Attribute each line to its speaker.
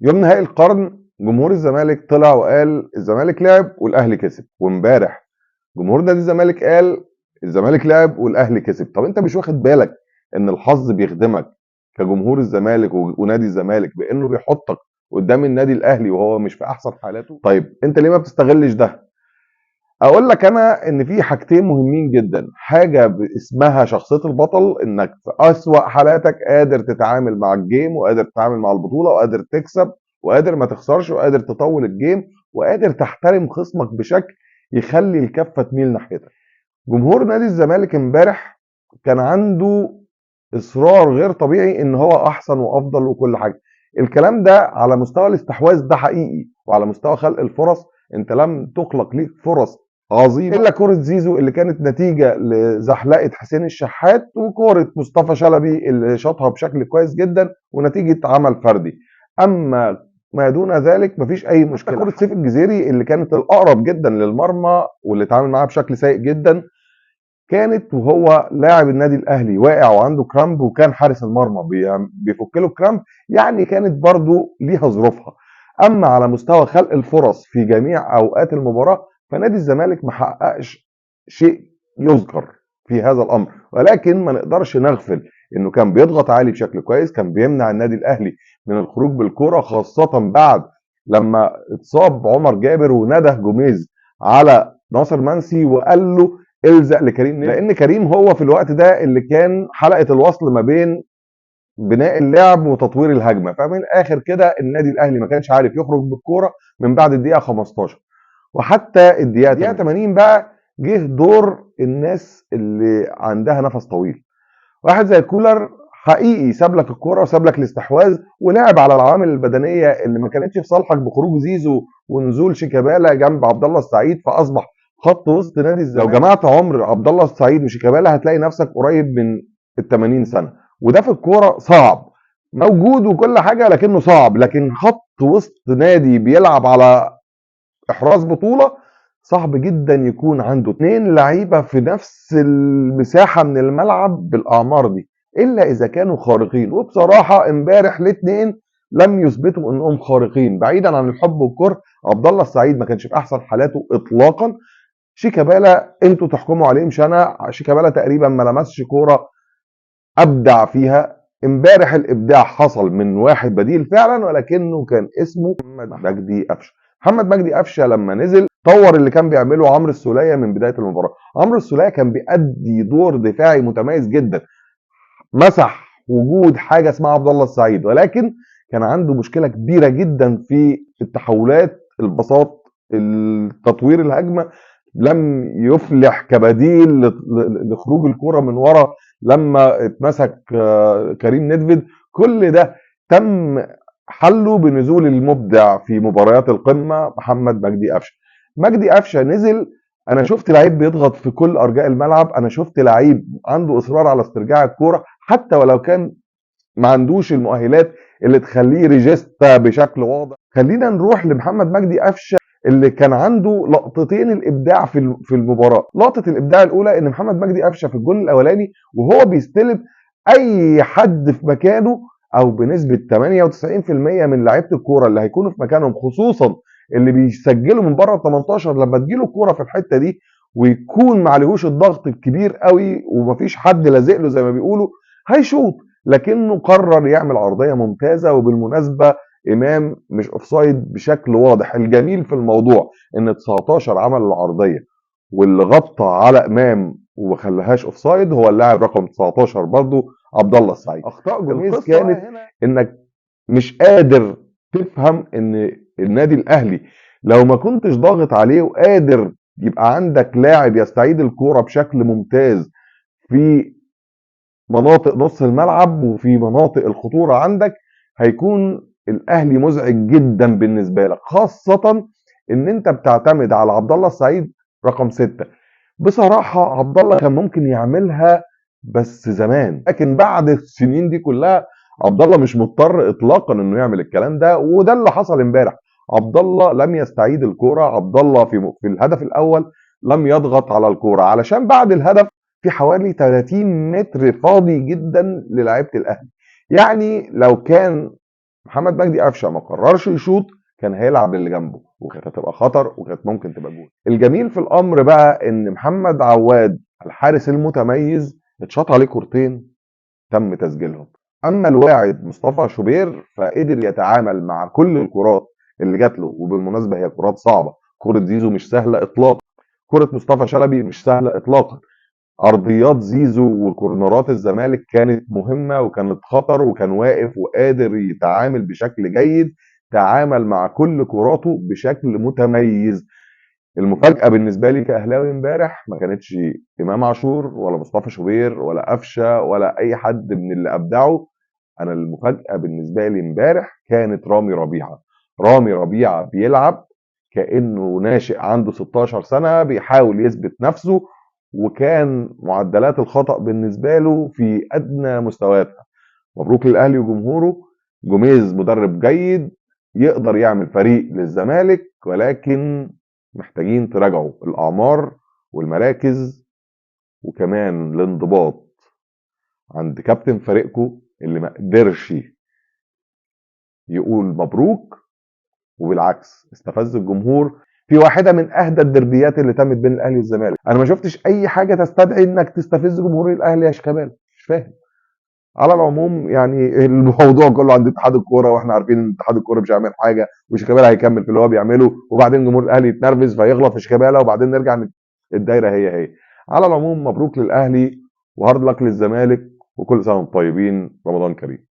Speaker 1: يوم نهائي القرن جمهور الزمالك طلع وقال الزمالك لعب والاهلي كسب، وامبارح جمهور نادي الزمالك قال الزمالك لعب والاهلي كسب. طب انت مش واخد بالك ان الحظ بيخدمك كجمهور الزمالك ونادي الزمالك بانه بيحطك قدام النادي الاهلي وهو مش في احسن حالاته؟ طيب انت ليه ما بتستغلش ده؟ اقول لك انا ان في حاجتين مهمين جدا، حاجة اسمها شخصية البطل، انك في اسوأ حالاتك قادر تتعامل مع ال game وقادر تتعامل مع البطولة وقادر تكسب وقادر ما تخسرش وقادر تطول ال game وقادر تحترم خصمك بشكل يخلي الكفة تميل ناحيتك. جمهور نادي الزمالك امبارح كان عنده اصرار غير طبيعي ان هو احسن وافضل وكل حاجة. الكلام ده على مستوى الاستحواذ ده حقيقي، وعلى مستوى خلق الفرص انت لم تخلق ليك فرص عظيمة الا كره زيزو اللي كانت نتيجة لزحلقه حسين الشحات، وكره مصطفى شلبي اللي شاطها بشكل كويس جدا ونتيجة عمل فردي. اما ما دون ذلك مفيش اي مشكلة. كره سيف الجزيري اللي كانت الاقرب جدا للمرمى واللي اتعامل معاها بشكل سيء جدا، كانت وهو لاعب النادي الاهلي واقع وعنده cramp وكان حارس المرمى بيفك له cramp، يعني كانت برضو ليها ظروفها. اما على مستوى خلق الفرص في جميع اوقات المباراة فنادي الزمالك ما حققش شيء يذكر في هذا الامر، ولكن ما نقدرش نغفل انه كان بيضغط عالي بشكل كويس، كان بيمنع النادي الاهلي من الخروج بالكرة، خاصة بعد لما اتصاب عمر جابر ونده جوميز على ناصر منسي وقال له الزق لكريم، لان كريم هو في الوقت ده اللي كان حلقة الوصل ما بين بناء اللعب وتطوير الهجمة. فمن الاخر كده النادي الاهلي ما كانش عارف يخرج بالكورة من بعد الدقيقة 15 وحتى الدقيقة 80. بقى جه دور الناس اللي عندها نفس طويل. واحد زي كولر حقيقي ساب لك الكورة وساب لك الاستحواذ ولعب على العوامل البدنية اللي ما كانتش في صالحك بخروج زيزو ونزول شيكابالا جنب عبد الله السعيد، فاصبح خط وسط نادي الزمالك لو جمعت عمر عبد الله السعيد وشيكابالا هتلاقي نفسك قريب من ال 80 سنة، وده في الكورة صعب، موجود وكل حاجة لكنه صعب. لكن خط وسط نادي بيلعب على احراز بطوله صعب جدا يكون عنده 2 لعيبة في نفس المساحة من الملعب بالاعمار دي، الا اذا كانوا خارقين. وبصراحة امبارح الاثنين لم يثبتوا انهم خارقين. بعيدا عن الحب والكره، عبد الله السعيد ما كانش في احسن حالاته اطلاقا. شيكابالا انتوا تحكموا عليه مش انا، شيكابالا تقريبا ما لمسش كورة ابدع فيها امبارح. الابداع حصل من واحد بديل فعلا، ولكنه كان اسمه محمد مجدي قفشه. محمد مجدي قفشه لما نزل طور اللي كان بيعمله عمرو السوليه من بداية المباراة. عمرو السوليه كان بيأدي دور دفاعي متميز جدا، مسح وجود حاجة اسمها عبد الله السعيد، ولكن كان عنده مشكلة كبيرة جدا في التحولات، البساط، التطوير الهجمة. لم يفلح كبديل لخروج الكرة من ورا لما اتمسك كريم ندفد. كل ده تم حله بنزول المبدع في مباريات القمة محمد مجدي قفشة. مجدي قفشة نزل، انا شفت لعيب بيضغط في كل ارجاء الملعب، انا شفت لعيب عنده اصرار على استرجاع الكرة حتى ولو كان ما عندوش المؤهلات اللي تخليه ريجيستا بشكل واضح. خلينا نروح لمحمد مجدي قفشة اللي كان عنده لقطتين الابداع في المباراة. لقطة الابداع الاولى ان محمد مجدي قفشه في الجون الاولاني وهو بيستلم اي حد في مكانه، او بنسبة 98% من لعيبة الكورة اللي هيكونوا في مكانهم، خصوصا اللي بيسجلوا من بره ال 18، لما تجيله الكورة في الحتة دي ويكون ما عليهوش الضغط الكبير قوي ومفيش حد لازق له زي ما بيقولوا هيشوط، لكنه قرر يعمل عرضية ممتازة. وبالمناسبة امام مش offside بشكل واضح. الجميل في الموضوع ان 19 عمل العرضية واللي غطى على امام وما خلاهاش offside هو اللاعب رقم 19 برضو عبد الله السعيد. اخطاء جوميز كانت انك مش قادر تفهم ان النادي الاهلي لو ما كنتش ضاغط عليه وقادر يبقى عندك لاعب يستعيد الكورة بشكل ممتاز في مناطق نص الملعب وفي مناطق الخطورة عندك، هيكون الاهلي مزعج جدا بالنسبة لك، خاصة ان انت بتعتمد على عبد الله السعيد رقم 6. بصراحة عبد الله كان ممكن يعملها بس زمان، لكن بعد السنين دي كلها عبد الله مش مضطر اطلاقا انه يعمل الكلام ده، وده اللي حصل امبارح. عبد الله لم يستعيد الكورة، عبد الله في الهدف الاول لم يضغط على الكورة، علشان بعد الهدف في حوالي 30 متر فاضي جدا للاعيبه الاهلي. يعني لو كان محمد مجدي قفشه ما قررش يشوط، كان هيلعب للي جنبه وكانت هتبقى خطر وكانت ممكن تبقى جول. الجميل في الامر بقى ان محمد عواد الحارس المتميز اتشاط عليه كورتين تم تسجيلهم. اما الواعد مصطفى شوبير فقدر يتعامل مع كل الكرات اللي جات له، وبالمناسبة هي كرات صعبة، كره زيزو مش سهلة اطلاقا، كره مصطفى شلبي مش سهلة اطلاقا، ارضيات زيزو وكورنرات الزمالك كانت مهمة وكانت خطر، وكان واقف وقادر يتعامل بشكل جيد، تعامل مع كل كراته بشكل متميز. المفاجأة بالنسبة لي كأهلاوي امبارح ما كانتش إمام عاشور ولا مصطفى شوبير ولا قفشة ولا أي حد من اللي أبدعوا. أنا المفاجأة بالنسبة لي امبارح كانت رامي ربيعة. رامي ربيعة بيلعب كأنه ناشئ عنده 16 سنة، بيحاول يثبت نفسه، وكان معدلات الخطأ بالنسبة له في أدنى مستوياتها. مبروك للأهلي وجمهوره. جوميز مدرب جيد يقدر يعمل فريق للزمالك، ولكن محتاجين تراجعوا الأعمار والمراكز وكمان الانضباط عند كابتن فريقكم اللي ما قدرش يقول مبروك، وبالعكس استفز الجمهور في واحدة من أهدى الدربيات اللي تمت بين الأهلي والزمالك. أنا ما شفتش أي حاجة تستدعي إنك تستفز جمهور الأهلي يا شيكابالا، مش فاهم. على العموم يعني الموضوع كله عند اتحاد الكورة، واحنا عارفين ان اتحاد الكورة مش هيعمل حاجة، وشيكابالا هيكمل في اللي هو بيعمله، وبعدين جمهور الاهلي يتنرفز فيغلط في شيكابالا، وبعدين نرجع الدايرة هي هي. على العموم مبروك للاهلي وهارد لك للزمالك، وكل سنة وانتم طيبين، رمضان كريم.